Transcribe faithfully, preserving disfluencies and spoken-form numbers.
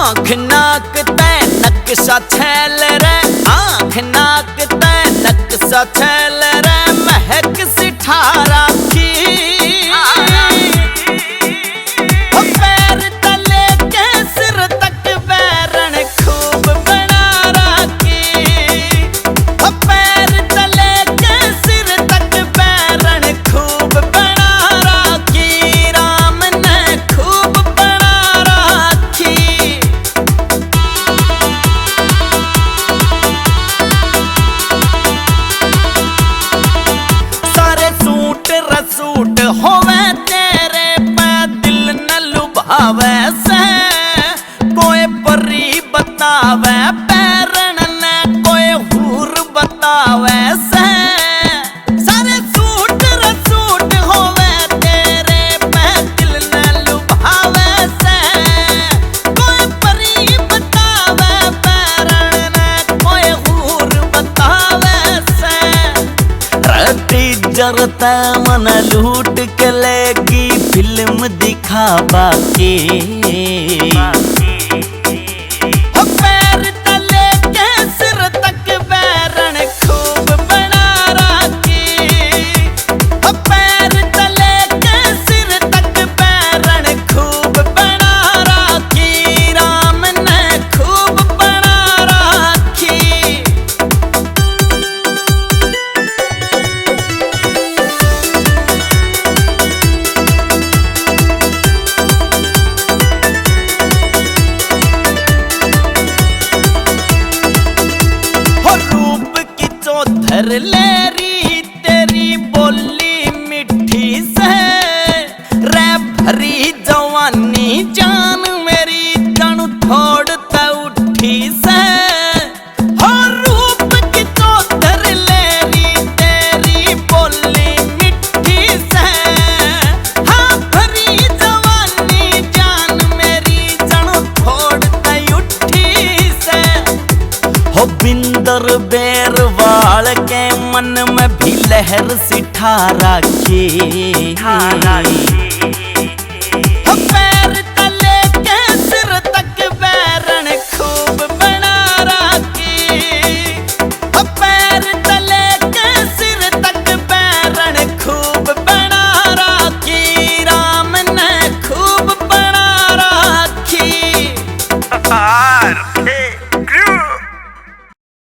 आँख नाक तै नक्शा छैल रै, आँख नाक तै नक्शा छैल रै, महक सिठा राखी। हो पैर तै लेके सिर तक बैरण खूब बना राखी। हो पैर तै लेके सिर तक बैरण खूब बना राखी। राम ने खूब बना राखी। सारे सूट रसूट होवे तेरे पे, दिल न लुभावे से। कोई परी बतावे बैरण ने, कोई हूर बतावे से। सारे सूट रसूट होवे तेरे पे, दिल न लुभावे से। कोई परी बतावे बैरण ने, कोई हूर बतावे से। रे teaser तै मन लूट के लेगी फिल्म दिखावा के। हो पैर तै लेके सिर तक बैरण खूब बना राखी। हो पैर तै लेके सिर तक बैरण खूब बना राखी। राम ने खूब बना राखी। हो रूप की चौधर लेरी, तेरी बोली मीठी से। रे भरी जवानी जान मेरी, जाणू थोड़ तै उठी से। हो रूप की चौधर लेरी, तेरी बोली मीठी से। हाँ, भरी जवानी जान मेरी, जाणू थोड़ तै उठी से। हो बिंदर बेरवाल के मन में भी लहर सिठा राखी।